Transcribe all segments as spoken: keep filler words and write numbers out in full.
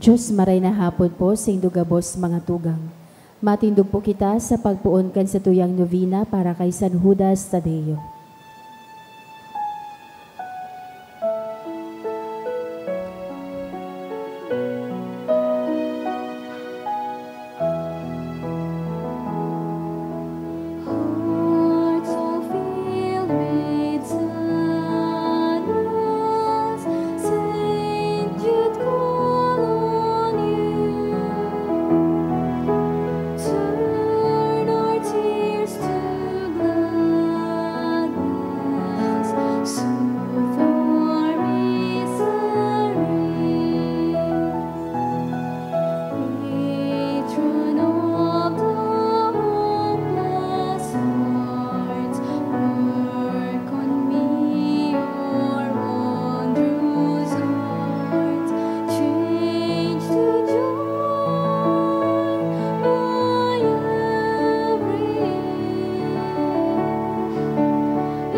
Diyos, maray na hapon po sa indo gabos mga tugang. Matindog po kita sa pagpoon kan satuyang novena para kay San Judas Tadeo. Hearts all filled with sadness, Saint Jude, call on you. Turn our tears to gladness, soothe our misery. Patron of the hopeless hearts, work on me, your wondrous art, change to joy my every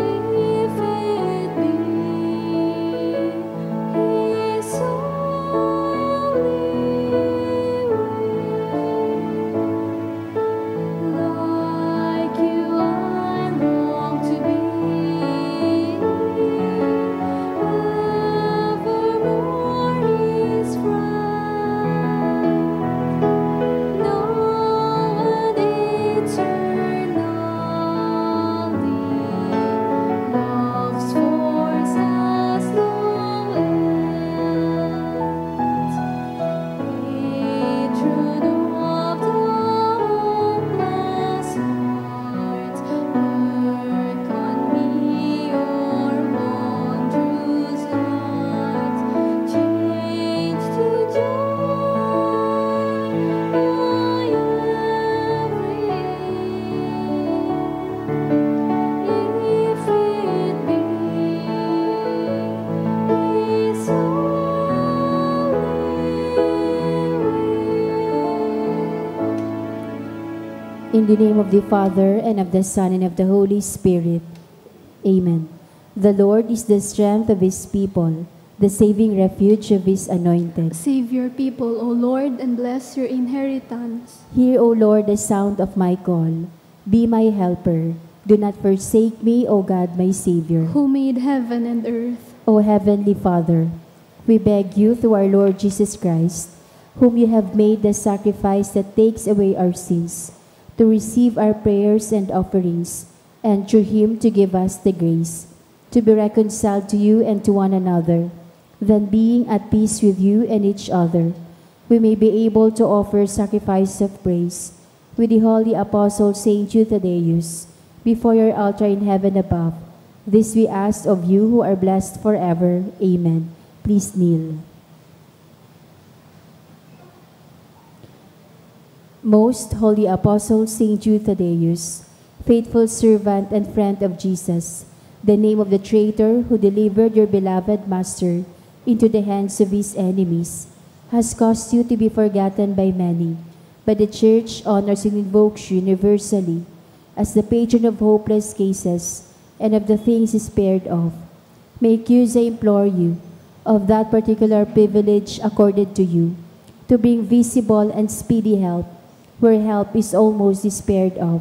if it be His holy will, like you I long to be, evermore His friend, now and eternally. Love's force has no end. Patron of the hopeless heart, work on me your wondrous art. Change to joy my every if it be His holy will. In the name of the Father, and of the Son, and of the Holy Spirit. Amen. The Lord is the strength of His people, the saving refuge of His anointed. Save your people, O Lord, and bless your inheritance. Hear, O Lord, the sound of my call. Be my helper. Do not forsake me, O God, my Savior. Who made heaven and earth. O Heavenly Father, we beg you through our Lord Jesus Christ, whom you have made the sacrifice that takes away our sins, to receive our prayers and offerings, and through him to give us the grace to be reconciled to you and to one another, then being at peace with you and each other, we may be able to offer sacrifice of praise with the holy apostle Saint Jude Thaddeus before your altar in heaven above. This we ask of you who are blessed forever. Amen. Please kneel. Most Holy Apostle Saint Jude Thaddeus, faithful servant and friend of Jesus, the name of the traitor who delivered your beloved Master into the hands of his enemies, has caused you to be forgotten by many, but the Church honors and invokes you universally as the patron of hopeless cases and of the things despaired of. May Cusa implore you, of that particular privilege accorded to you, to bring visible and speedy help where help is almost despaired of.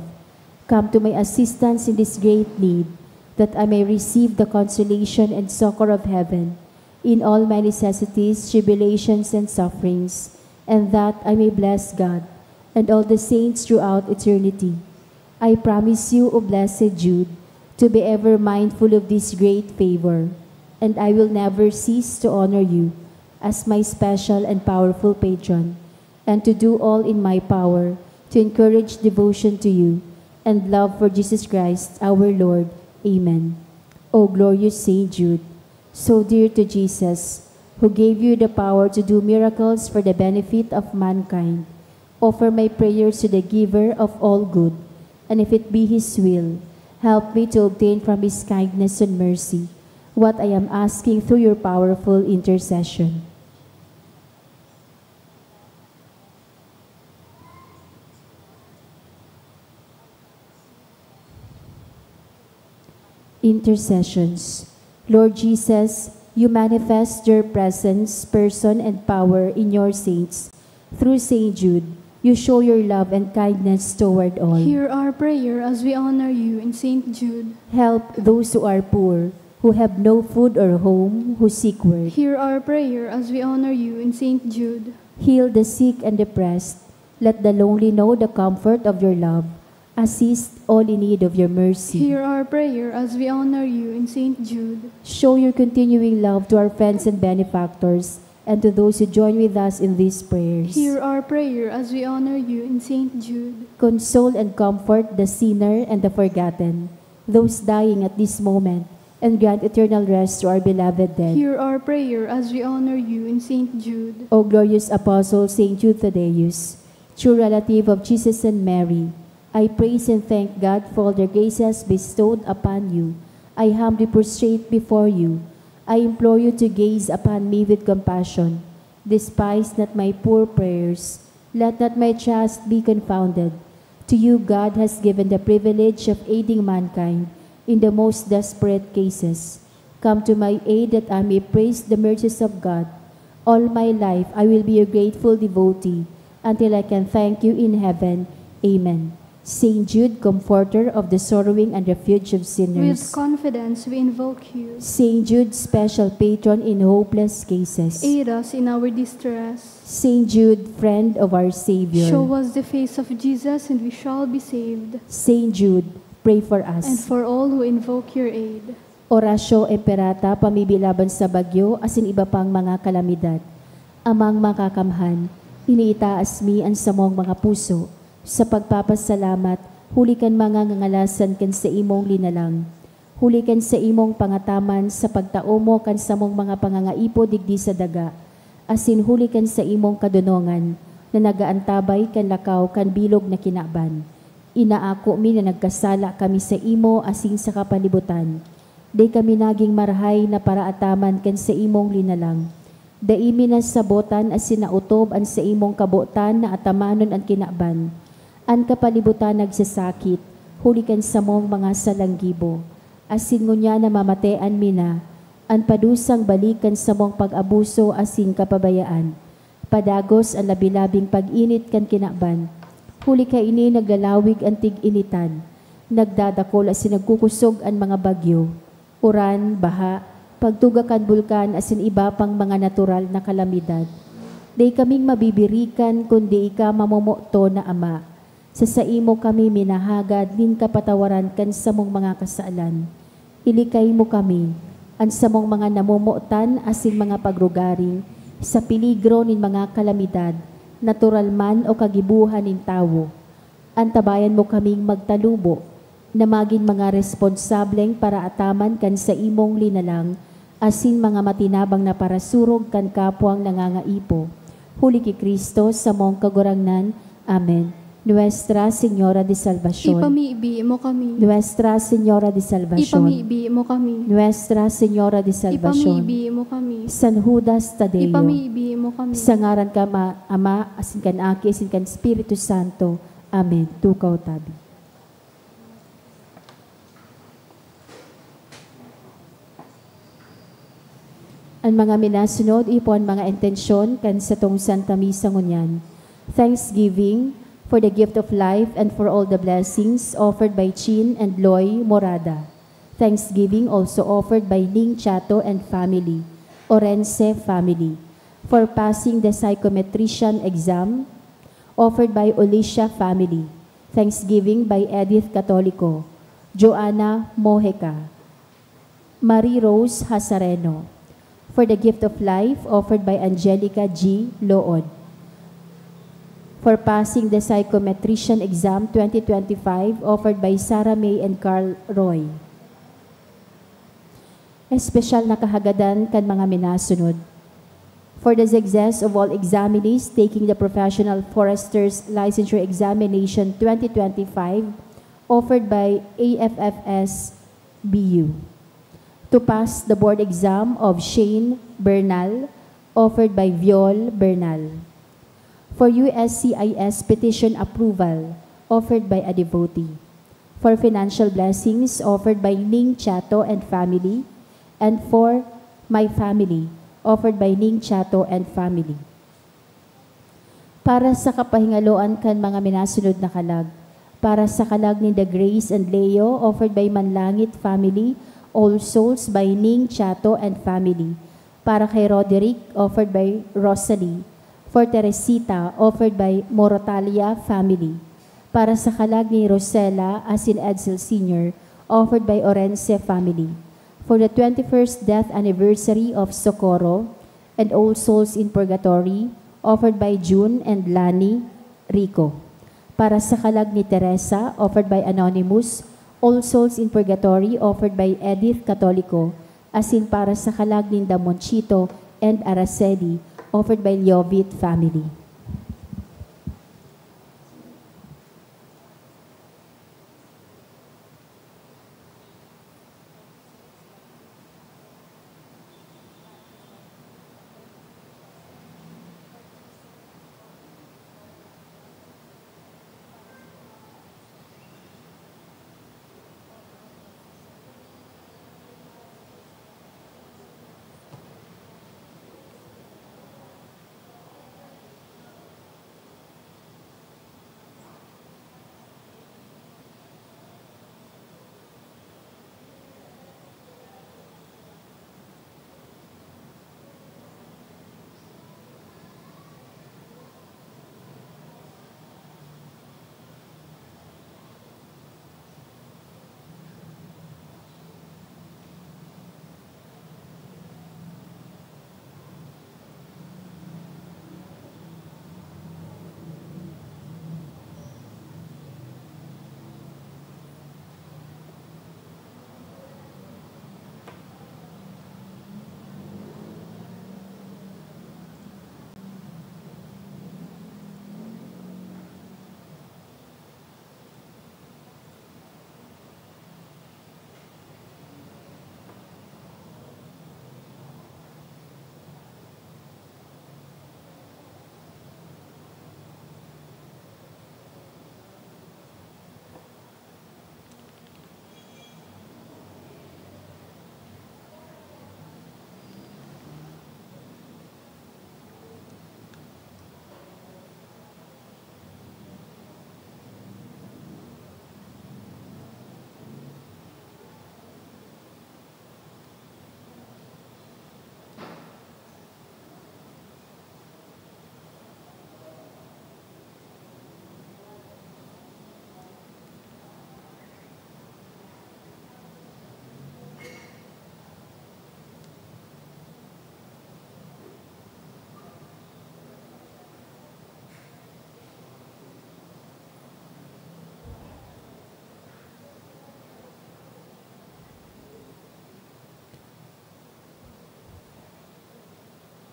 Come to my assistance in this great need, that I may receive the consolation and succor of heaven in all my necessities, tribulations, and sufferings, and that I may bless God and all the saints throughout eternity. I promise you, O blessed Jude, to be ever mindful of this great favor, and I will never cease to honor you as my special and powerful patron, and to do all in my power to encourage devotion to you and love for Jesus Christ our Lord. Amen. O glorious Saint Jude, so dear to Jesus, who gave you the power to do miracles for the benefit of mankind, offer my prayers to the Giver of all good, and if it be His will, help me to obtain from His kindness and mercy what I am asking through your powerful intercession. Intercessions. Lord Jesus, You manifest your presence, person, and power in your saints. Through Saint Jude, you show your love and kindness toward all. Hear our prayer as we honor you in Saint Jude. Help those who are poor, who have no food or home, who seek work. Hear our prayer as we honor you in Saint Jude. Heal the sick and depressed. Let the lonely know the comfort of your love. Assist all in need of your mercy. Hear our prayer as we honor you in Saint Jude. Show your continuing love to our friends and benefactors and to those who join with us in these prayers. Hear our prayer as we honor you in Saint Jude. Console and comfort the sinner and the forgotten, those dying at this moment, and grant eternal rest to our beloved dead. Hear our prayer as we honor you in Saint Jude. O glorious Apostle Saint Jude Thaddeus, true relative of Jesus and Mary, I praise and thank God for all the graces bestowed upon you. I humbly prostrate before you. I implore you to gaze upon me with compassion. Despise not my poor prayers. Let not my trust be confounded. To you God has given the privilege of aiding mankind in the most desperate cases. Come to my aid that I may praise the mercies of God. All my life I will be your grateful devotee until I can thank you in heaven. Amen. Saint Jude, comforter of the sorrowing and refuge of With sinners. Confidence we invoke you. Saint Jude, special patron in hopeless cases. Aid us in our distress. Saint Jude, friend of our Savior. Show us the face of Jesus and we shall be saved. Saint Jude, pray for us. And for all who invoke your aid. Oratio Imperata, pamibi laban sa bagyo asin iba pang mga kalamidad. Amang Makakamhan, iniitaas mi an samong mga puso sa pagpapasalamat huli kan mga ngangalasan kan saimong linalang, huli kan saimong pangataman sa pagtao mo kan samong mga pangangaipo digdi sa daga, asin huli kan saimong kadonongan na nagaantabay kan lakaw kan bilog na kinaban. Inaako mi na nagkasala kami saimo asin sa kapalibutan. Dai kami nagin marahay na paraataman kan saimong linalang. Dai mi nasabotan asin naotob an saimong kabotan na atamanon an kinaban. An kapalibutan nagsasakit, huli kan samong mga salanggibo. Asin ngunyan na mamatean mi na, an padusang balik kan samong pag-abuso asin kapabayaan. Padagos an labi-labing pag-init kan kinaban. Huli kaini naglalawig an tig-initan. Nagdadakol asin nagkukusog an mga bagyo, uran, baha, pagtuga kan bulkan asin iba pang mga natural na kalamidad. Dai kaming mabibirikan kundi ika, mamomoton na Ama. Sa saimo kami minahagad nin kapatawaran kan samong mga kasalan. Ilikay mo kami, an samong mga namomotan asin mga pagrugaring, sa peligro nin mga kalamidad, natural man o kagibohan nin tawo. Antabayan mo kaming magtalubo, na magin mga responsableng paraataman kan saimong linalang asin mga matinabang na parasurog kan kapwang nangangaipo. Huli ki Cristo, samong Kagurangnan. Amen. Nuestra Señora de Salvacion. Ipamibi mo kami. Nuestra Señora de Salvacion. Ipamibi mo kami. Nuestra Señora de Salvacion. Ipamibi mo kami. San Judas Tadeo. Ipamibi mo kami. Sa ngaran kan Ama, Ama, asin kan Aki, asin kan Espiritu Santo. Amen. Tukaw tabi. An mga minasunod, iyo po an mga intensyon kan satong Santa Misa ngunyan. Thanksgiving for the gift of life and for all the blessings offered by Chin and Loy Morada. Thanksgiving also offered by Ning Chato and family, Orense family, for passing the psychometrician exam, offered by Olicia family. Thanksgiving by Edith Catolico, Joanna Mojica, Marie Rose Hazareno. For the gift of life, offered by Angelica G Lood. For passing the psychometrician exam twenty twenty-five, offered by Sarah May and Carl Roy. Espesyal na kahagadan kan mga minasunod. For the success of all examinees taking the Professional Forester's Licensure Examination twenty twenty-five, offered by A F F S B U. To pass the board exam of Shane Bernal, offered by Viol Bernal. For U S C I S petition approval, offered by a devotee. For financial blessings, offered by Ning Chato and family. And for My Family, offered by Ning Chato and family. Para sa kapahingaloan kan mga minasunod na kalag, para sa kalag ninda Grace and Leo, offered by Manlangit family, All Souls by Ning Chato and family. Para kay Roderick, offered by Rosalie. For Teresita, offered by Morotalia family. Para sa kalag ni Rosella asin Edsel Senior, offered by Orense family. For the twenty-first death anniversary of Socorro and All Souls in Purgatory, offered by June and Lani Rico. Para sa kalag ni Teresa, offered by Anonymous, All Souls in Purgatory, offered by Edith Catolico, asin para sa kalag ninda Monchito and Araceli, offered by Leovit family.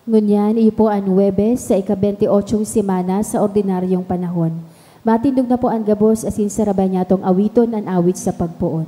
Ngunyan, iyo po an Huwebes sa ika-benti-ochong semana sa ordinaryong panahon. Matindog na po an gabos asin sarabayan niyatong awiton an awit sa pagpoon.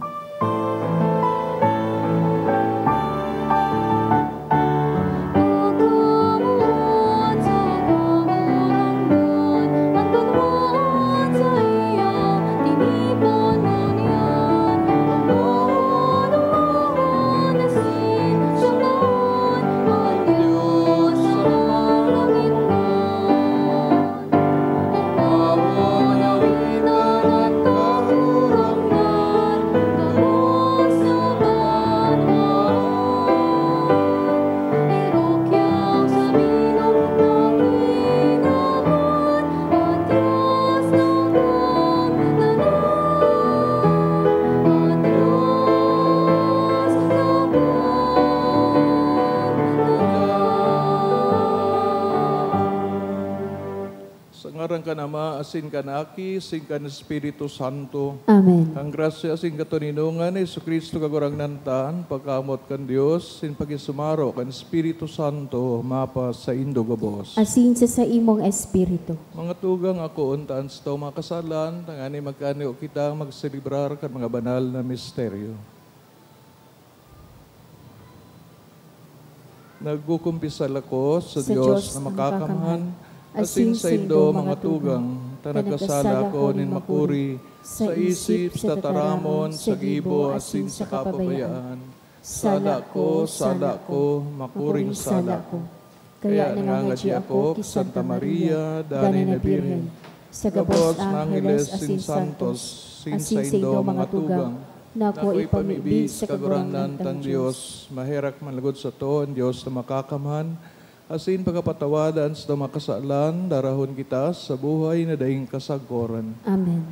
Sa ngaran kan Ama, asin kan Aki, asin kan Espiritu Santo. Amen. Ang grasya asin katoninongan ni Jesu-Cristo, Kagurangnan ta, an pagkamoot kan Dios, asin pakisumaro kan Espiritu Santo, mapasaindo gabos. Asin sa saimong espiritu. Mga tugang, akoon ta an satong mga kasalan, tanganing magkanuyo kita magselebrar kan mga banal na misteryo. Nagkukumpisal ako sa Sa Dios Dios na na makakamhan, makakamhan, asin asin saindo, saindo, mga mga tugang, tugang, ta ta nagkasala nagkasala ako ako nin nin makuri, makuri, sa sa isip, isip, sa sa tataramon, tataramon, sa sa gibo, gibo, asin asin sa sa kapabayaan. kapabayaan. Sala ko, sala ko, makuring sala ko. Kaya nangangadyi ako ki Santa Maria, danay na Birhen, sa gabos na angheles asin santos, asin saindo mga tugang, na ako ipamibi sa Kagurangnan tang Dios. Maherak man logod sato an Dios na Makakamhan, asin pakapatawadan sa mga kasalan, darahon kita sa buhay na daing kasagkoran. Amen.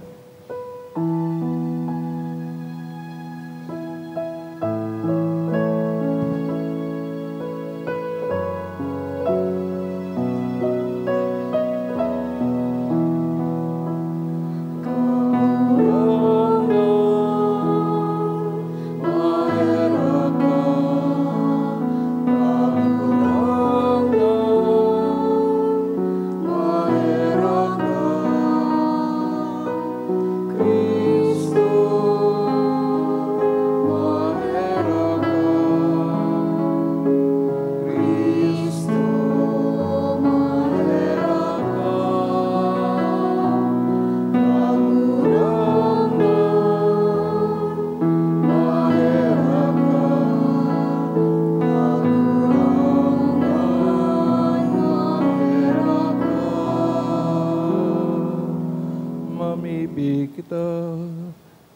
Mamibi kita.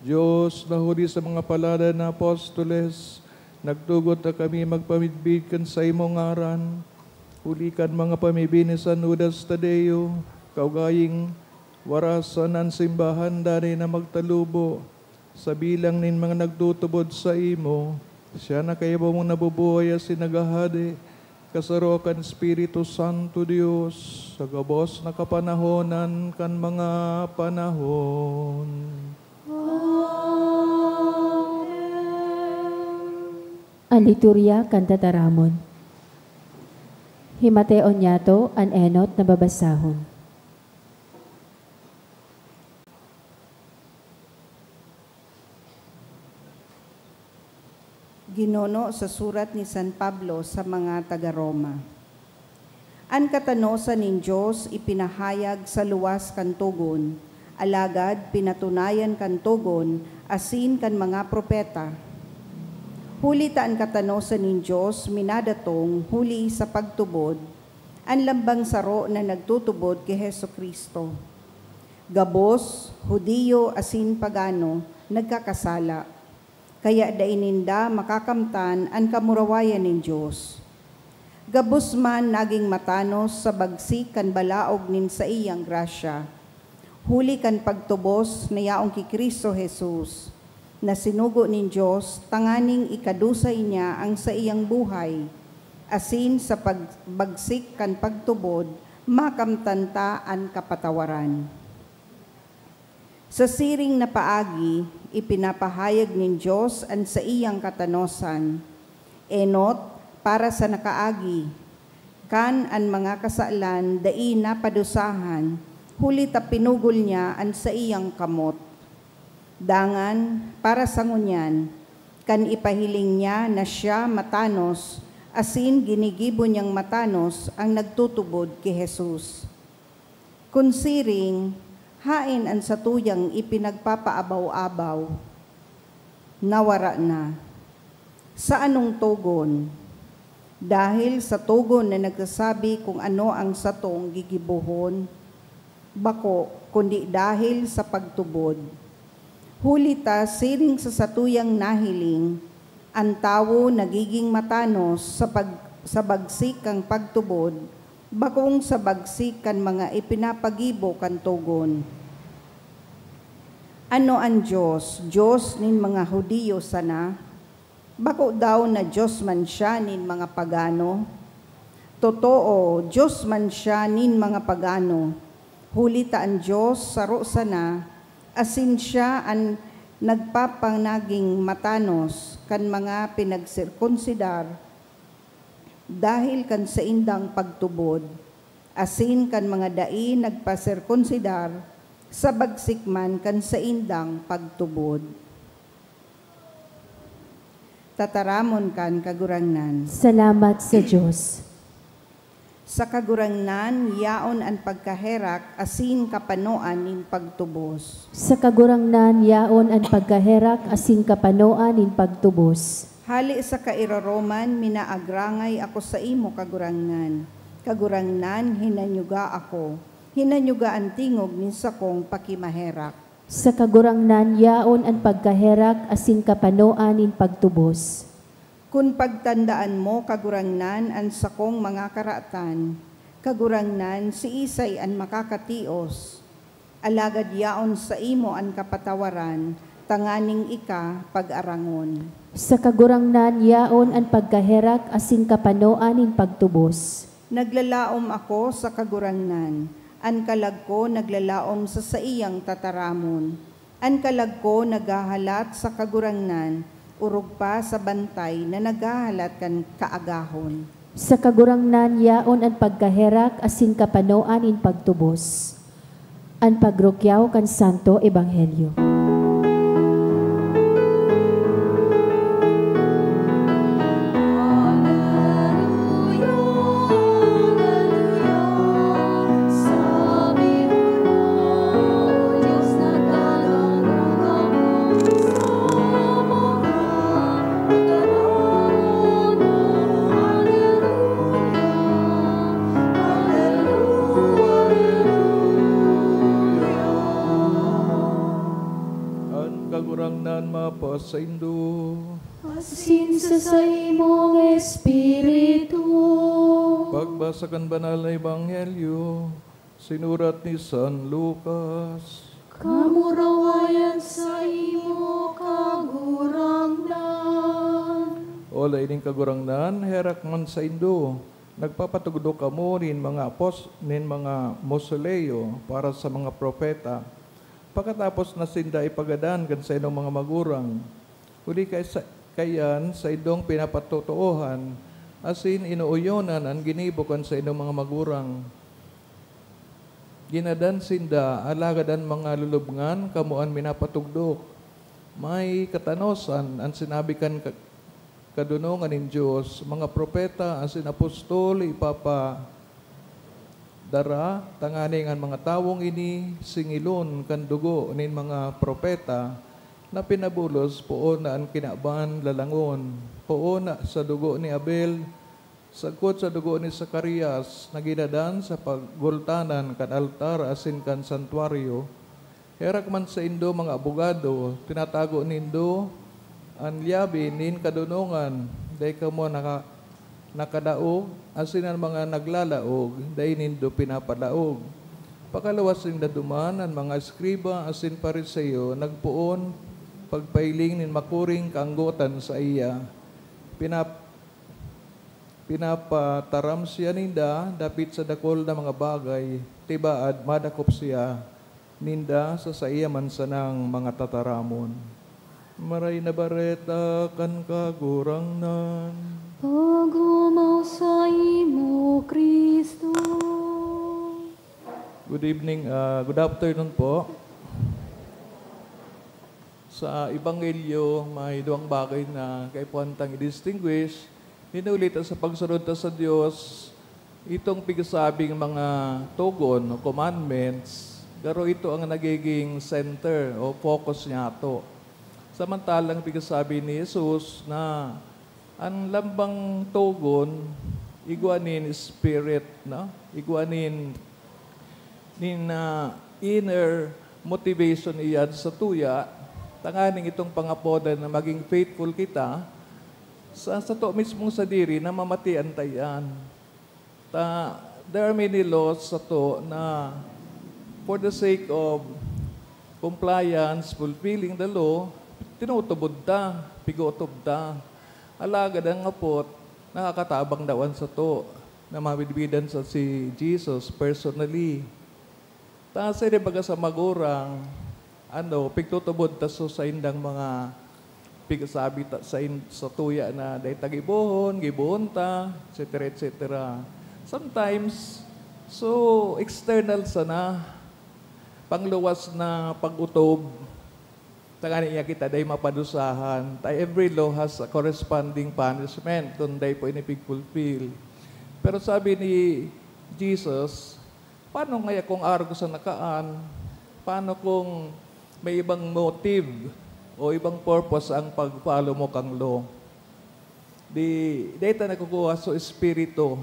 Dios na huli sa mga palada na apostoles, nagtugot na kami magpamidbid kan saimong ngaran. Huli kan mga pamibi ni San Judas Tadeo, kaugaying warasan an simbahan danay na magtalubo sa bilang nin mga nagtutubod saimo. Siya na kaiba mong nabubuhay asin naghahade, kasaro kan Espiritu Santo Dios, sa gabos na kapanahonan kan mga panahon. An liturya kan tataramon. Himateon niyato an enot na babasahon. Ginuno sa surat ni San Pablo sa mga taga Roma. An katanosan nin Dios ipinahayag sa luwas kan togon, alagad pinatunayan kan togon asin kan mga propeta. Huli ta an katanosan nin Dios minadatong huli sa pagtubod, an lambang saro na nagtutubod ki Jesu-Cristo. Gabos, Judio asin pagano, nagkakasala. Kaya dai ninda makakamtan an kamurawayan nin Dios. Gabos man nagin matanos sa bagsik kan balaog nin saiyang grasya, huli kan pagtubos na yaon ki Cristo Jesus, na sinugo nin Dios tanganing ikadusay niya an saiyang buhay, asin sa pagbagsik kan pagtubod, makamtan ta an kapatawaran. Sa siring na paagi, ipinapahayag nin Dios an saiyang katanosan, enot para sa nakaagi, kan an mga kasalan dai napadusahan, huli ta pinugol niya an saiyang kamot. Dangan, para sa ngunyan, kan ipahiling niya na siya matanos, asin ginigibo niyang matanos an nagtutubod ki Jesus. Kun siring, haen an satuyang ipinagpapaabaw-abaw? Nawara na. Sa anong togon? Dahil sa togon na nagsasabi kun ano an satong gigibohon? Bako, kundi dahil sa pagtubod. Huli ta siring sa satuyang nahiling, an tawo nagigin matanos sa pag-, sa bagsik kan pagtubod, bakong sa bagsik kan mga ipinapagibo kan togon. Ano an Dios? Dios nin mga Judio sana? Bako daw na Dios man siya nin mga pagano? Totoo, Dios man siya nin mga pagano, huli ta an Dios saro sana, asin siya an nagpapanagin matanos kan mga pinagsirkunsidar dahil kan saindang pagtubod, asin kan mga dai nagpasirkunsidar sa bagsik man kan saindang pagtubod. Tataramon kan Kagurangnan. Salamat sa Dios. Sa Kagurangnan yaon an pagkaherak asin kapanoan nin pagtubos. Sa Kagurangnan yaon an pagkaherak asin kapanoan nin pagtubos. Hali sa kairaroman, minaagrangay ako saimo, Kagurangnan. Kagurangnan, hinanyuga ako. Hinanyuga an tingog nin sakong pakimaherak. Sa Kagurangnan yaon an pagkaherak asin kapanoan nin pagtubos. Kun pagtandaan mo, Kagurangnan, an sakong mga karatan, Kagurangnan, siisay an makakatios? Alagad yaon saimo an kapatawaran, tanganing ika pag-arangon. Sa Kagurangnan yaon an pagkaherak asin kapanoan nin pagtubos. Naglalaom ako sa Kagurangnan, an kalag ko naglalaom sa saiyang tataramon. An kalag ko naghahalat sa Kagurangnan, orog pa sa bantay na naghahalat kan kaagahon. Sa Kagurangnan yaon an pagkaherak asin kapanoan nin pagtubos. An pagrukyaw kan Santo Ebanghelyo. An Kagurangnan mapasaindo. Asin sa saimong espiritu. Pagbasa kan Banal na Ebanghelyo, sinurat ni San Lucas. Kamurawayan saimo, Kagurangnan. Olay nin Kagurangnan, herak man saindo. Nagpapatugdok kamo nin mga apos-, nin mga mausoleo para sa mga propeta, pakatapos na sinda ipagadan kan saindong mga magurang. Huli kay sa-, kaiyan, saindong pinapatotoohan asin inooyonan an ginibo kan saindong mga magurang. Ginadan sinda, alagad an mga lulubngan kamo an minapatugdok. May katanosan an sinabi kan ka-, kadonongan nin Dios, mga propeta asin apostol ipapa-, dara, tanganing an mga tawong ini singilon kan dugo nin mga propeta na pinabulos poon na an kinaban lalangon, poon na sa dugo ni Abel, sagkod sa dugo ni Zacarias na ginadan sa paggultanan kan altar asin kan santuaryo. Herak man saindo, mga abogado, tinatago nindo an lyabe nin kadonongan. Dai kamo naka-, nakadaog, asin an mga naglalaog, dai nindo pinapadaog. Pakaluwas ninda duman, an mga eskriba asin Fariseo nagpoon pagpahiling nin makuring kaanggotan saiya. Pinap-, pinapataram siya ninda dapit sa dakul na mga bagay, tibaad madakop siya ninda sa saiya man sanang mga tataramon. Maray na Bareta kan Kagurangnan. Pag-omaw saimo, Cristo. Good evening, ah, good afternoon po. Sa Ebanghelyo, may duwang bagay na kaipuhan tang i-distinguish. Hinuli ta sa pagsunod ta sa Dios, itong pigsabing mga togon o commandments, garo ito ang nagiging center o focus niyato. Samantalang pigsabi ni Jesus na an lambang togon, igwa nin spirit, no? Igwa nin, nin, ah, inner motivation iyan sa tuya, tanganing itong pangapodan na maging faithful kita, sa sato mismong sadiri, namamatian ta iyan. Ta, there are many laws sato na for the sake of compliance, fulfilling the law, tinutubod ta, pig-otob ta. Alagad an ngapot, nakakatabang daw an sato na mamidbidan sa si Jesus personally. Ta siring baga sa magurang, ano, pigtutubod ta so saindang mga pigsabi ta, sain-, sa tuya na dai ta gibohon, gibohon ta, et cetera, et cetera. Sometimes, so external sana, pangluwas na pag-otob, tanganing kita dai mapadusahan. Ta every law has a corresponding punishment kun dai po ini pig-fulfill. Pero sabi ni Jesus, "Paano ngaya kung arog sa nakaan? Paano kung may ibang motive o ibang purpose ang pag-follow mo kang law?" Di, dai ta nakukuha sa espiritu.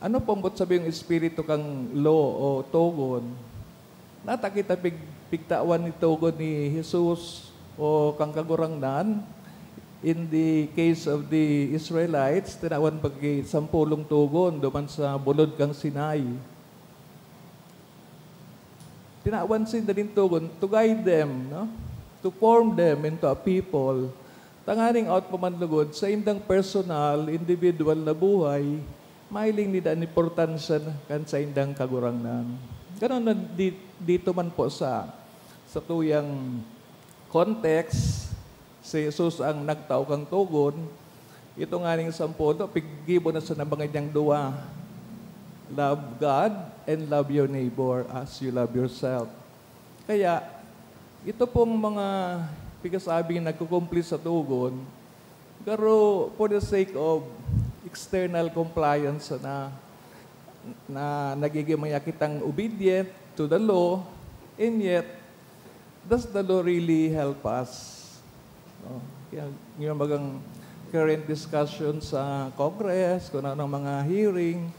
Ano pong buot sabi yung espiritu kang law o togon? Nata kita pig-, pigtawan ni togon ni Jesus o kang Kagurangnan. In the case of the Israelites, tinawan pag sampolong togon duman sa bulod kang Sinai. Tinawan sinda nin togon to guide them, no? To form them into a people. Tanganing out pa man lugod, sa indang personal, individual na buhay, mahiling nila an importansya na kan saindang Kagurangnan. Ganon na di-, dito man po sa, sa tuyang context, si Jesus ang nagtao kang togon. Ito nganing sampolo, piggibo na sa nabanggit niyang duwa. Love God and love your neighbor as you love yourself. Kaya, ito pong mga pigasabing nagkukumpli sa togon, garo for the sake of external compliance na, na nagiging maya kitang obedient to the law, and yet, does the law really help us? No? Kaya yung mga current discussion sa Congress, kung anong mga hearing,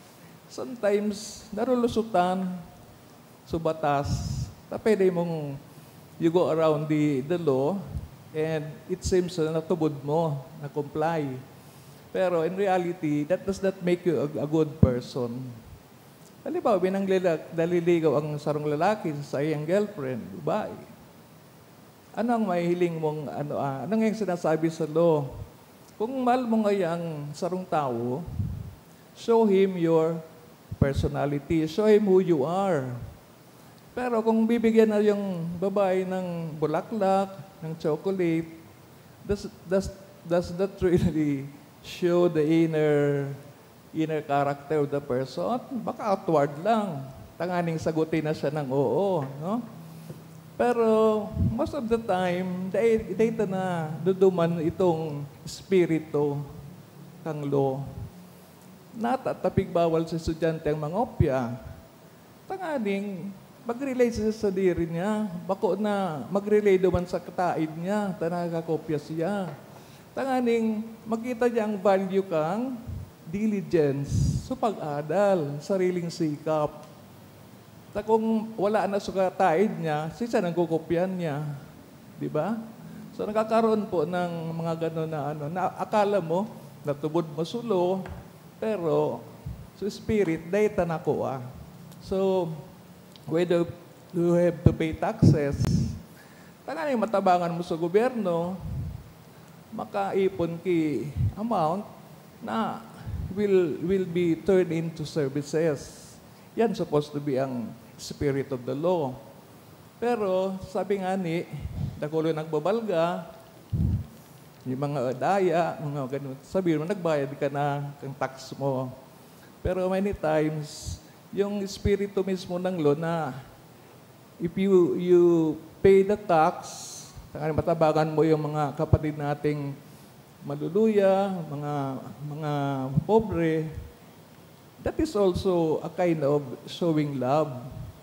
sometimes narulusutan sa batas na pwede mong you go around the, the law, and it seems na natubod mo, na-comply. Pero in reality, that does not make you a, a good person. Halimbawa, binanglila-, naliligaw ang sarong lalaki sa iyang girlfriend, babae. Ano ang mahihiling mong, ano, ah, ano nga yung sinasabi sa law? Kung mahal mo ngaya ang sarong tawo, show him your personality, show him who you are. Pero kung bibigyan na yung babae ng bulaklak, ng chocolate, does, does, does that really show the inner, inner character of the person? Baka outward lang. Tanganing sagutin na siya ng oo, no? Pero most of the time, dai, dai ta naduduman itong espiritu kang law. Nata ta pigbawal sa estudyante ang mangopya. Tanganing mag-rely siya sa sadiri niya, bako na mag-rely duman sa kataid niya, ta nakakopya siya. Tanganing makita niya ang value kang diligence, so pag-adal, sariling sikap. Ta kung wala na sa kataid niya, siya nang kukopyan niya. Di ba? So, nagkakaroon po ng mga gano'n na ano, na akala mo, natubod mo sa law, pero sa spirit, dai ta nakua. So, whether you have to pay taxes, tanganing matabangan mo sa gobyerno, makaipon ki amount na will, will be turned into services. Yan supposed to be ang spirit of the law. Pero sabi nga ni, dakulo nagbabalga, yung mga daya, mga ganun, sabi mo, nagbayad ka na ng tax mo. Pero many times, yung espiritu mismo ng law na if you, you pay the tax, tanganing matabangan mo yung mga kapatid nating maluluya, mga, mga pobre, that is also a kind of showing love.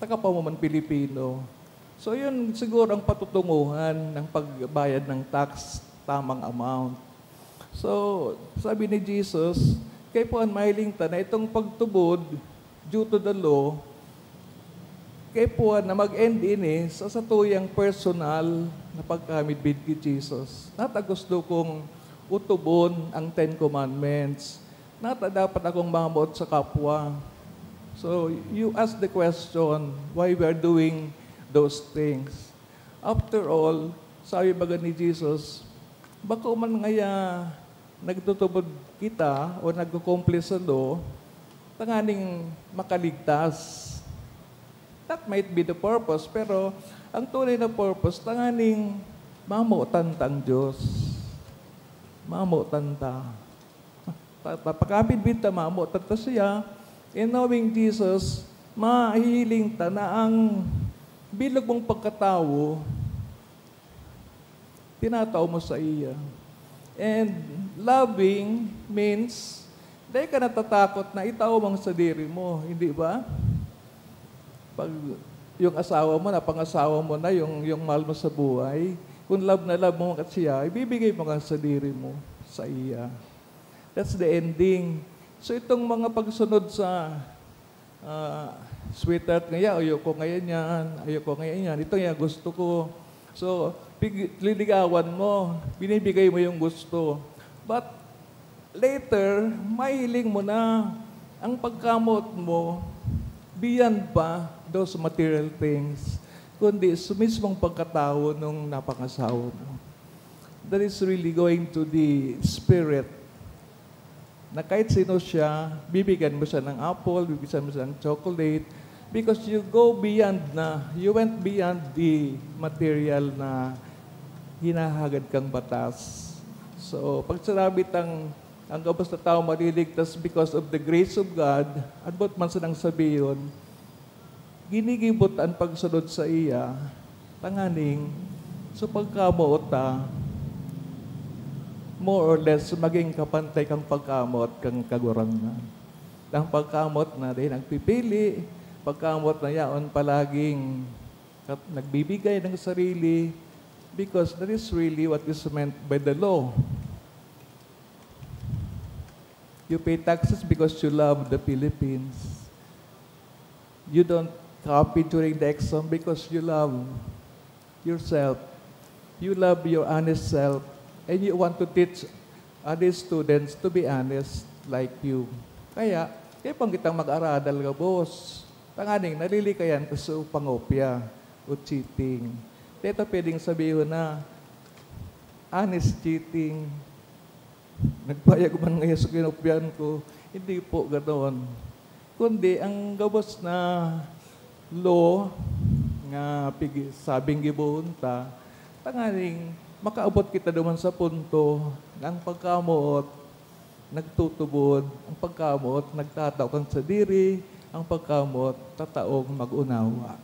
Taka pa mo man Pilipino. So, yun siguro ang patutunguhan ng pagbayad ng tax, tamang amount. So, sabi ni Jesus, kaipuhan mahiling ta na itong pagtubod, due to the law, kaipuhan na mag-end ini sa satuyang personal na pagkamidbid ki Jesus. Nata gusto kong utubon ang Ten Commandments. Nata dapat akong mamoot sa kapwa. So, you ask the question, why we are doing those things? After all, sabi baga ni Jesus, bako man ngaya nagtutubod kita o nagkukumpli sa law, tanganing makaligtas. That might be the purpose, pero ang tunay na purpose, tanganing mamotan tang Diyos. Mamotan ta. Ta-, ta-, pakapidbid ta, mamotan ta siya. In knowing Jesus, mahihiling ta na ang bilog mong pagkatawo, tinatao mo sa iya. And loving means, dai ka natatakot na itao mo ang sadiri mo, hindi ba? Pag yung asawa mo, napangasawa mo na, yung, yung mahal mo sa buhay, kung love na love mo at siya, ibibigay mo ang sadiri mo. sa iya. That's the ending. So, itong mga pagsunod sa, ah, sweetheart, ngaya, ayoko ngayon yan, ayoko ngayon yan, ito nga gusto ko. So, pig-, liligawan mo, binibigay mo yung gusto. But later, mahiling mo na ang pagkamot mo, beyond pa those material things, kundi sa mismong pagkatao nung napangasawa mo. That is really going to the spirit. Na kahit sino siya, bibigyan mo siya ng apple, bibigyan mo siya ng chocolate, because you go beyond na, you went beyond the material na hinahagad kang batas. So, pag sinabi tang, ang gabos na tao maliligtas because of the grace of God, ano man sanang sabihon, ginigibot an pagsunod saiya, tanganing sa pagkamoot ta, more or less, magin kapantay kan pagkamoot kan Kagurangnan. An pagkamoot na dai nagpipili, pagkamoot na yaon palaging kat-, nagbibigay ng sarili, because that is really what is meant by the law. You pay taxes because you love the Philippines. You don't copy during the exam because you love yourself. You love your honest self. And you want to teach other students to be honest like you. Kaya, kaya pang kitang mag-aradal ka, boss. Tanganing, nalilikayan ka sa pangopya o cheating. Dito pwedeng sabihin na, honest cheating. Nagbayag man ngayon sa kinopyahan ko. Hindi po ganon. Kundi ang gabos na law nga pigi-, sabing gibohon ta, tanganing makaabot kita duman sa punto na ang pagkamoot nagtutubod, ang pagkamoot nagtatao kan sadiri, ang pagkamoot tataong mag-unawa.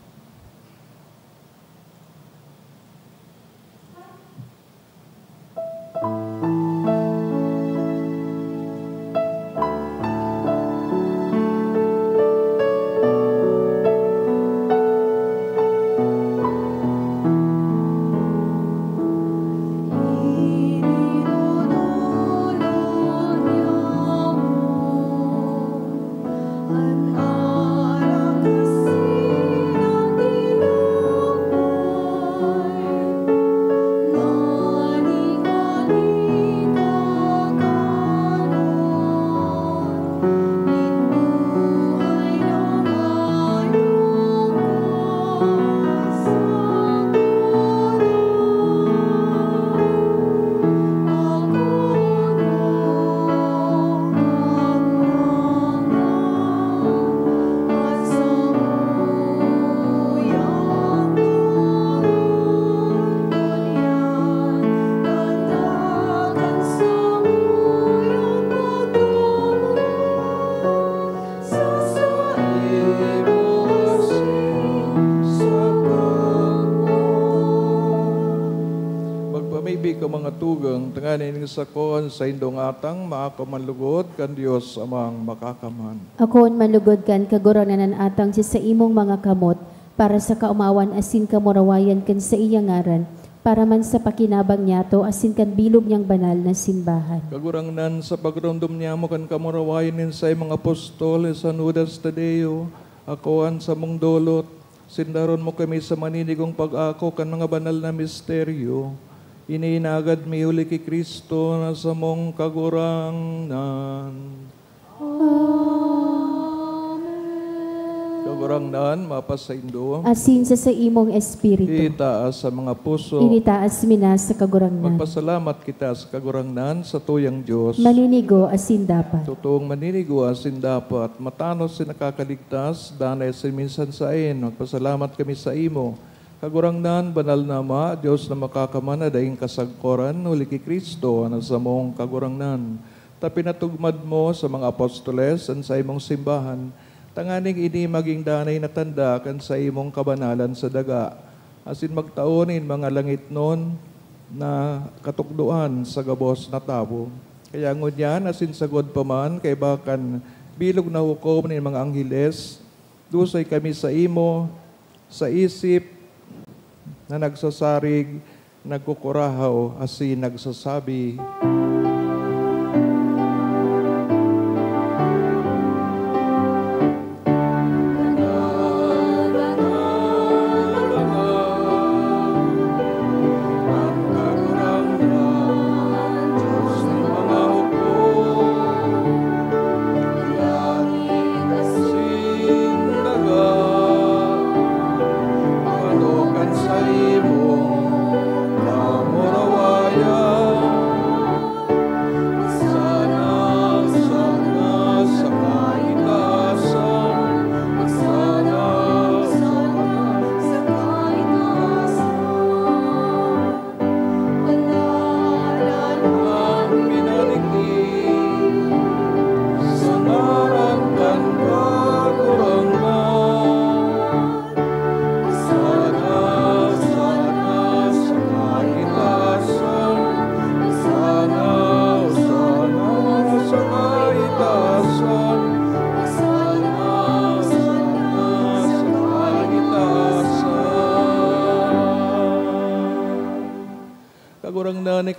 Magpamibi ka, mga tugang, tanganing sakon sa indong atang maako man lugod kan Dios Amang Makakaman. Akoon man lugod kan Kagurangnan an atang sa saimong mga kamot, para sa kaomawan asin kamurawayan kan saiyang ngaran, para man sa pakinabang niyato asin kan bilog niyang banal na simbahan. Kagurangnan, sa pagromdom niyamo kan kamurawayan nin saimong apostol, San Judas Tadeo, akoan samong dolot, sindaron mo kami sa maninigong pag-ako kan mga banal na misteryo. Ini inagad mi huli ki Cristo na samong Kagurangnan. Amen. Kagurangnan, mapasaindo. Asin sa saimong espiritu. Itaas sa mga puso. Initaas mi na sa Kagurangnan. Magpasalamat kita sa Kagurangnan, sa tuyang Dios. Maninigo asin dapat. Totoong maninigo asin dapat. Matanos asin nakakaligtas, danay asin minsan saen. Magpasalamat kami sa imo. Kagurangnan, banal na Ama, Dios na makakaman na daing kasagkoran, huli ki Cristo, na samong Kagurangnan. Ta pinatugmad mo sa mga apostoles an saimong simbahan, tanganing ini magin danay na tanda kan saimong kabanalan sa daga, asin magtao nin mga langitnon na katukdoan sa gabos na tawo. Kaya ngunyan, asin sagkod pa man, kaiba kan bilog na hukom nin mga angheles, dusay kami saimo, sa isip na nagsasarig, nagkukurahaw, asin nagsasabi,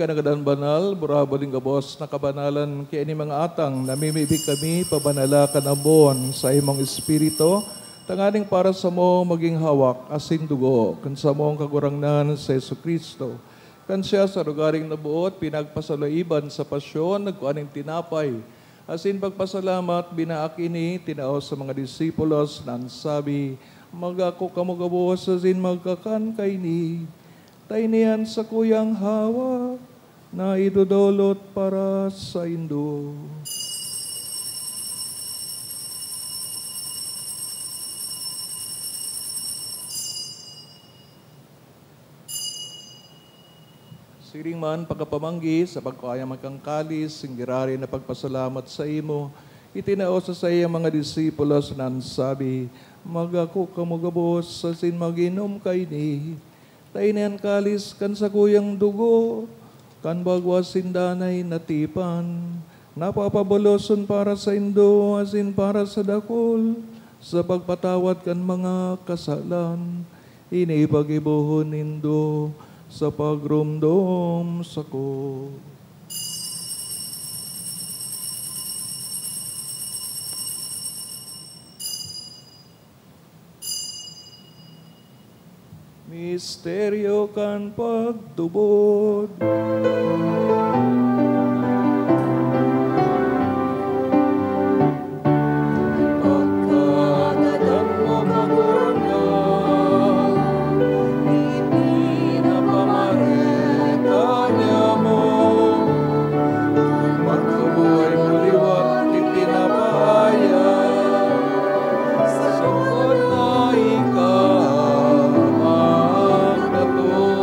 Ka nagadan banal, burabod nin gabos na kabanalan, kaya ini mga atang, namimibi kami, pabanala kan ambon sa imong Espiritu, tanganing para samo magin hawak asin dugo kan samong Kagurangnan si Jesu-Cristo. Kan siya sa lugaring naboot, pinagpasaloiban sa pasyon, nagkua nin tinapay, asin pagpasalamat, binaak ini, tinao sa mga disipulos, na an sabi, "Magako kamo gabos asin magkakan kaini. Ta ini an sakuyang hawak na idodolot para saindo." Siring man, pagkapamanggi, sa pagkua niya man kan kalis, nin giraray na pagpasalamat saimo, itinao sa saiyang mga disipulos na an sabi, "Magako kamo gabos asin mag-inom kaini. Ta ini an kalis kan sakuyang dugo, kan bagwa asin danay na tipan, na papaboloson para saindo asin para sa dakul, sa pagpatawad kan mga kasalan. Ini paggibohon nindo sa pagromdom sako." Misteryo kan pagtubod. Pagkatataram mo, Kagurangnan, ipinapamareka niya mo. Pagkabuhay mo liwat, ipinapaaya, sagkod na ika magdatong.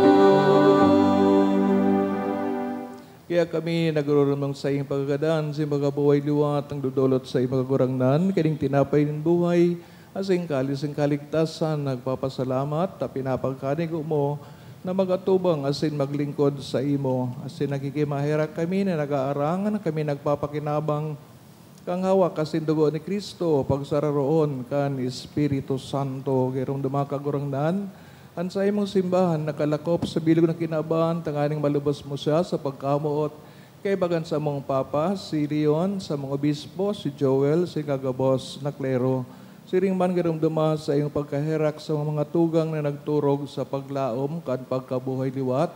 Kaya kami nagururumong saing pagkagadan, sin pagkabuhay liwat, nagdodolot sa imong Kagurangnan, kaning tinapay nin buhay, asin kalis nin kaligtasan, nagpapasalamat, ta pinapagkanigo mo na mag-atubang asin maglingkod saimo, asin nakikimaherak kami na nag-aarang, na kami nagpapakinabang kan hawak asin dugo ni Cristo, pagsararoon kan Espiritu Santo. Giromdoma, Kagurangnan, an saimong simbahan nakalakop sa bilog na kinaban, tanganing malubos mo siya sa pagkamoot kaiba kan samong Papa, si Leon, samong Obispo, si Joel, sa gagabos na klero. Siring man, giromdoma sa iyong pagkaherak sa mga tugang na nagturog sa paglaom kan pagkabuhay liwat.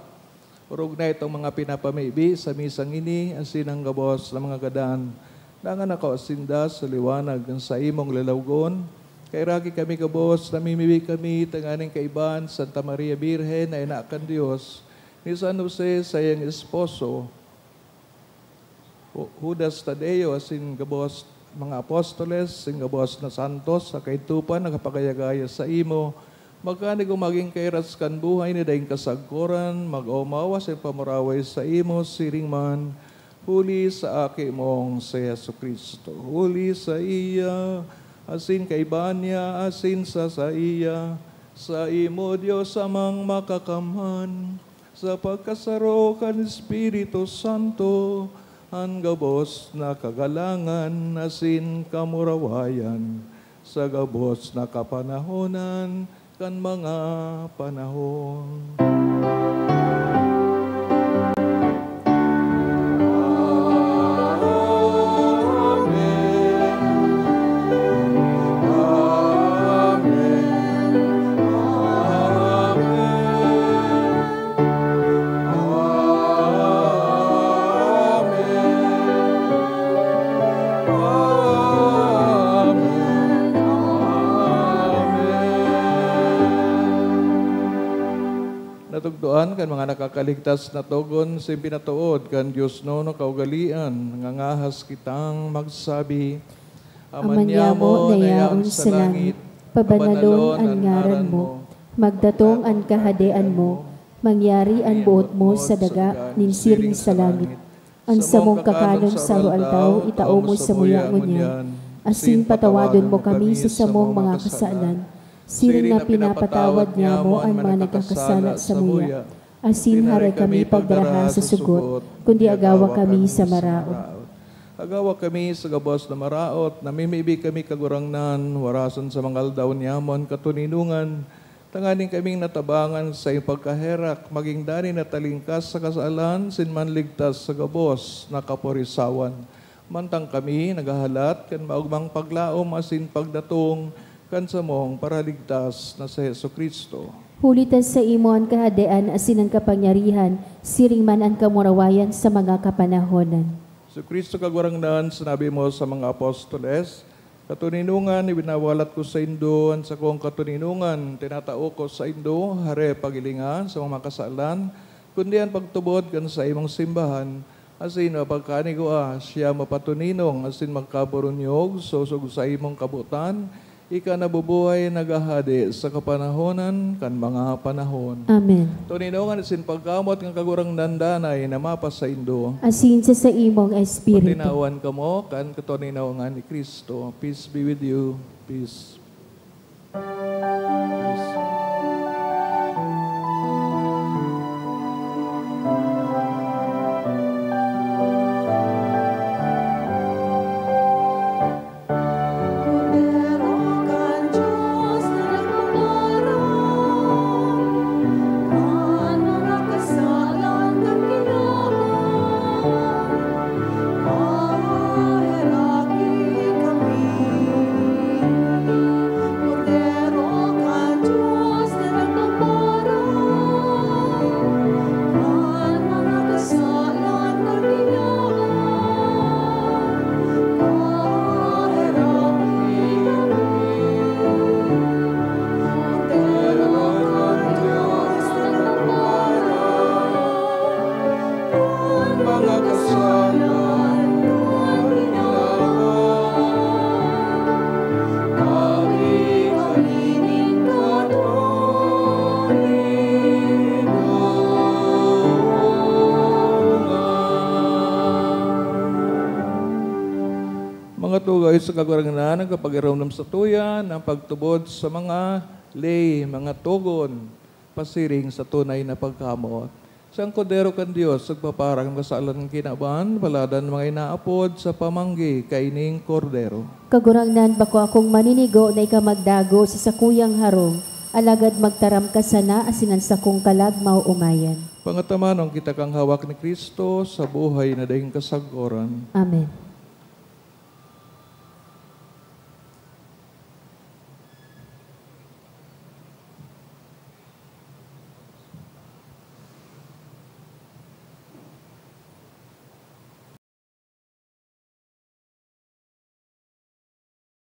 Orog na itong mga pinapamibi sa misang ini, asin an gabos na mga gadan. Dangan nakawa sinda sa liwanag kan saimong lalawgon. Kaheraki kami gabos, namimibi kami tanganing kaibahan Santa Maria Birhen na ina kan Dios, ni San Jose, saiyang esposo, Ju-, Judas Tadeo, asin gabos mga apostoles, asin gabos na santos, sa kaidtopan, nakapagaya-gaya saimo, magkanigo magin kairas kan buhay na daing kasagkoran, mag-omaw asin pamuraway saimo, siring man, huli sa Aki mong si Jesu-Cristo. Huli saiya, asin kaiba niya, asin sa saiya, saimo, Dios Amang Makakamhan, sa pagkasaro kan Espiritu Santo, an gabos na kagalangan asin kamurawayan, sa gabos na kapanahonan kan mga panahon. Amen. Amen. Amen. Amen. Amen. Natugdoan kan mga nakakaligtas na togon, sin pinatood kan diosnon na kaugalean, nangangahas kitang magsabi, Ama niamo na yaon sa langit, pabanalon an ngaran mo. Magdatong an kahadean mo. Mangyari an boot mo sa daga nin siring sa langit. An samong kakanon sa aroaldaw, itao mo samuya ngunyan. Asin patawadon mo kami sa samong mga kasalan, siring na pinapatawad niamo an mga nagkakasala samuya. Asin harayo kami pagdaraha sa sugot, kundi agawa kami sa maraot. Agawa kami sa gabos na maraot, namimibi kami, Kagurangnan, warasan sa mga aldaw niamo an katoninongan, Tanganing kaming natabangan sa iyong pagkaherak, magin danay na talingkas sa kasalan, asin manligtas sa gabos na kaporisawan. Mantang kami naghahalat kan maogmang paglaom asin pagdatong kan samong Paraligtas na si Jesu-Cristo. Huli ta saimo an kahadean asin an kapangyarihan, siring man an kamurawayan sa mga kapanahonan. Jesu-Cristo, Kagurangnan, sinabi mo sa mga apostoles, "Katoninongan, ibinawalat ko saindo, an sakong katoninongan tinatao ko saindo, hare paghilinga sa mga kasalan, kundi an pagtubod kan saimong simbahan, asin mapagkanigwa siya mapatoninong asin magkaburunyog, sosog sa imong kabotan, ika nabubuhay, naghahade sa kapanahonan kan mga panahon." Amen. Toninongan asin pagkamoot kan Kagurangnan danay na mapasaindo. Asin sa saimong espiritu. Tinawan kamo kan katoninongan ni Cristo. Peace be with you. Peace. Peace. Mga tugang sa Kagurangnan, ang kapagiromdom sa tuya ng pagtubod sa mga lay, mga togon, pasiring sa tunay na pagkamoot. Siyang Kordero kan Dios, nagpaparang kasalan ng kinaban, paladan mga inaapod sa pamanggi kaining Kordero. Kagurangnan, bako akong maninigo na ika magdago sa sakuyang harong, alagad magtaram ka sana asin an sakong kalag maoomayan. Pangatamanon kita kang hawak ni Cristo sa buhay na daing kasagkoran. Amen.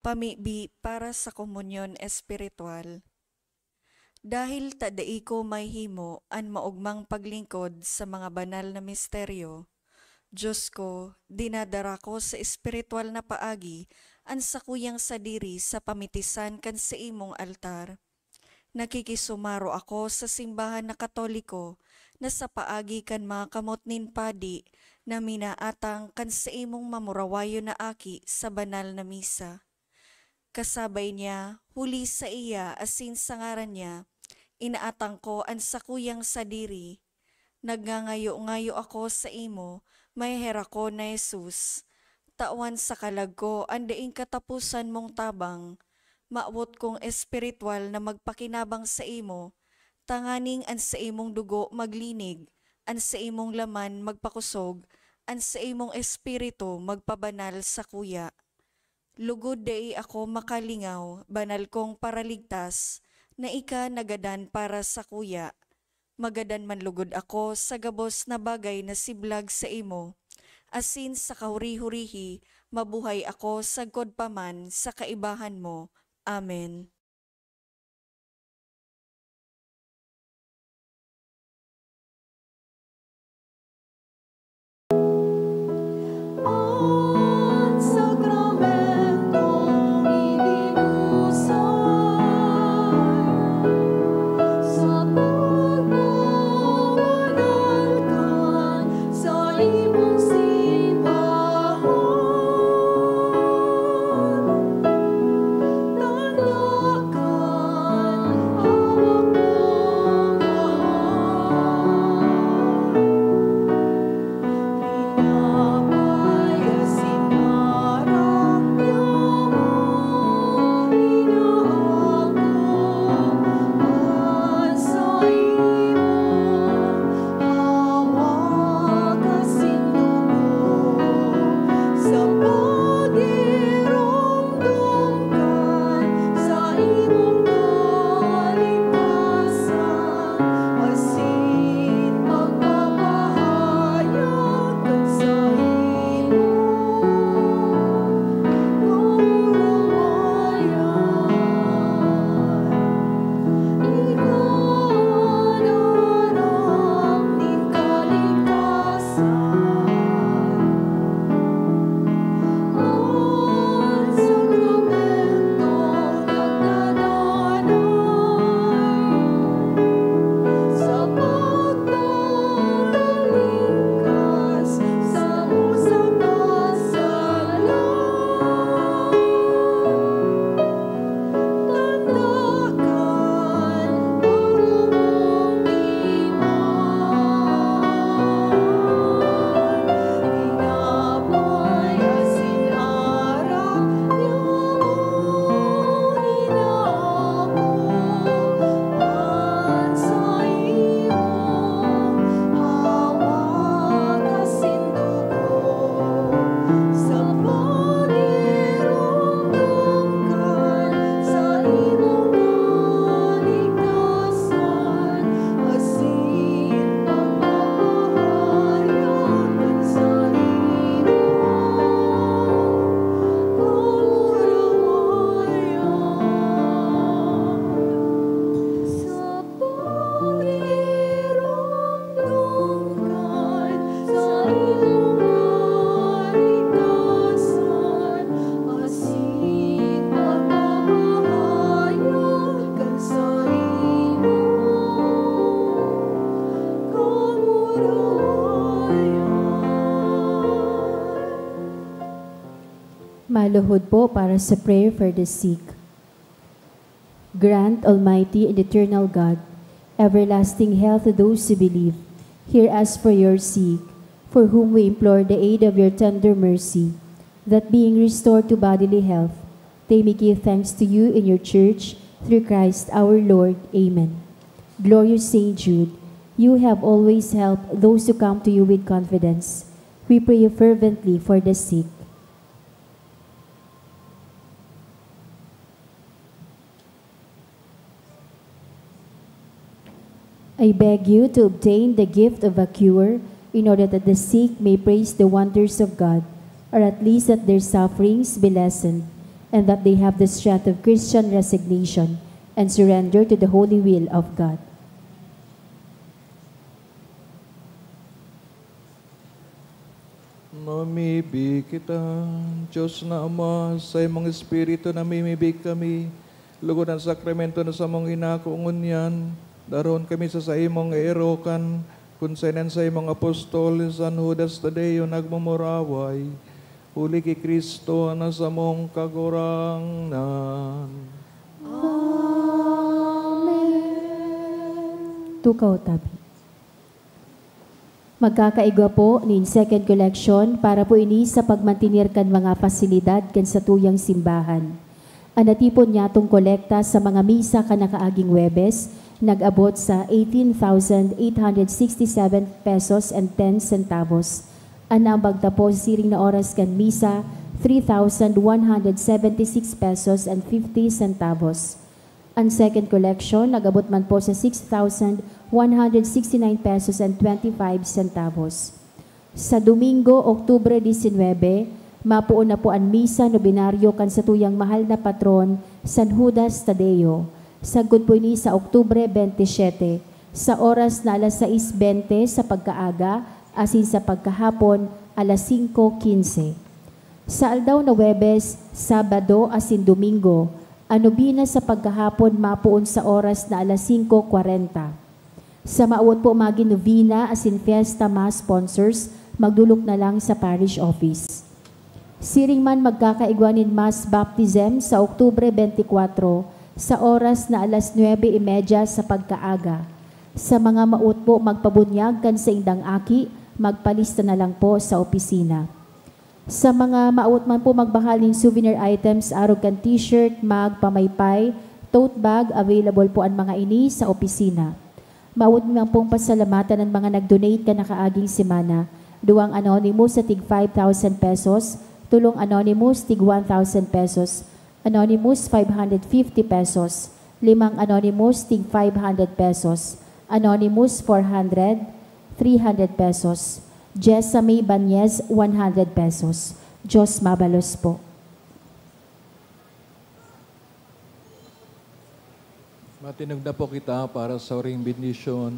Pamibi para sa komunyon espiritual. Dahil ta dai ko mahihimo an maogmang paglingkod sa mga banal na misteryo, Dios ko, dinadara ko sa espiritual na paagi an sakuyang sadiri sa pamitisan kan saimong altar. Nakikisumaro ako sa simbahan na Katoliko na sa paagi kan mga kamot nin padi na minaatang kan saimong mamurawayon na aki sa banal na misa. Kasabay niya, huli saiya asin sa ngaran niya, inaatang ko an sakuyang sadiri. Nagngangayo-ngayo ako saimo, maheherak ko na Jesus. Tawan sa kalag ko an daing kataposan mong tabang. Mawot kong espiritual na magpakinabang saimo, tanganing an saimong dugo maglinig, an saimong laman magpakosog, an saimong espiritu magpabanal sakuya. Lugod dai ako makalingaw, banal kong Paraligtas, na ika nagadan para sakuya. Magadan man lugod ako sa gabos na bagay na siblag saimo, asin sa kahuri-hurihi, mabuhay ako sagkod pa man sa kaibahan mo. Amen. An sakramentong idinusa sa pagpabanal kan saimong simbahan. Tanda Sisterhood po para sa prayer for the sick. Grant, Almighty and Eternal God, everlasting health to those who believe. Hear us for your sake, for whom we implore the aid of your tender mercy, that being restored to bodily health, they may give thanks to you in your church, through Christ our Lord. Amen. Glorious Saint Jude, you have always helped those who come to you with confidence. We pray you fervently for the sick. I beg you to obtain the gift of a cure, in order that the sick may praise the wonders of God, or at least that their sufferings be lessened, and that they have the strength of Christian resignation and surrender to the holy will of God. Mamibi kita, Diyos na Ama, sa imong Espiritu namimibi kami, lugod an sakramento na samong inako ngunyan, daron kami sa saimong eerokan, kun sa inan saimong apostol, San Judas Tadeo, nagmumuraway, huli ki Cristo na samong Kagurangnan. Amen. Tukaw tabi. Magkakaigwa po nin second collection para po ini sa pagmantener kan mga pasilidad kan satuyang simbahan. An natipon nyatong kolekta sa mga misa kan nakaaging Huwebes nag-abot sa eighteen thousand eight hundred sixty-seven pesos and ten centavos. An naambag ta po sa siring na oras kan misa, three thousand one hundred seventy-six pesos and fifty centavos. An second collection nag-abot man po sa six thousand one hundred sixty-nine pesos and twenty-five centavos. Sa Domingo, Oktubre disinwebe, mapoon na po an misa nobinaryo kan satuyang mahal na patron, San Judas Tadeo. Sagkod po ini sa Oktubre bente siyete, sa oras na alas sais bente sa pagkaaga, asin sa pagkahapon, alas singko kinse. Sa aldaw na Huwebes, Sabado asin Domingo, an nobena sa pagkahapon mapoon sa oras na alas singko kwarenta. Sa mawot po magin nobena asin fiesta mass sponsors, magdolok na lang sa parish office. Siring man magkakaigwa nin mass baptism sa Oktubre bente kwatro, sa oras na alas nuebe y media sa pagkaaga. Sa mga mawot po magpabunyag kan saindang aki, magpalista na lang po sa opisina. Sa mga mawot man po magbahal nin souvenir items, arog kan t-shirt, mug, pamaypay, tote bag, available po an mga ini sa opisina. Mawot man pong pasalamatan an mga nag-donate kan nakaaging semana. Duwang anonymous sa tig five thousand pesos, tolong anonymous tig one thousand pesos, anonymous five hundred fifty pesos, limang anonymous tig five hundred pesos, anonymous four hundred, three hundred pesos, Jessa May Banyez, one hundred pesos. Diyos mabalos po. Matinag na po kita para sa oring bendisyon.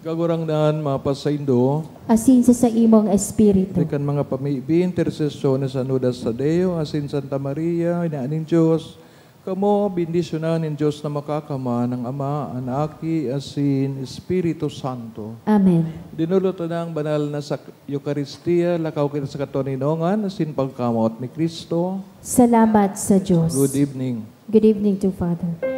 Kagurangnan, mapasaindo. Asin sa saimong espiritu. Kan mga pamibi, intersesyon ni San Judas Tadeo, asin Santa Maria, Ina nin Diyos, kamo bendisyonan nin Diyos na Makakamhan, an Ama, an Aki, asin Espiritu Santo. Amen. Dinulot na ang banal na sa Eukaristia, lakaw kita sa katoninongan, asin pagkamoot ni Cristo. Salamat sa Diyos. Good evening. Good evening to Father.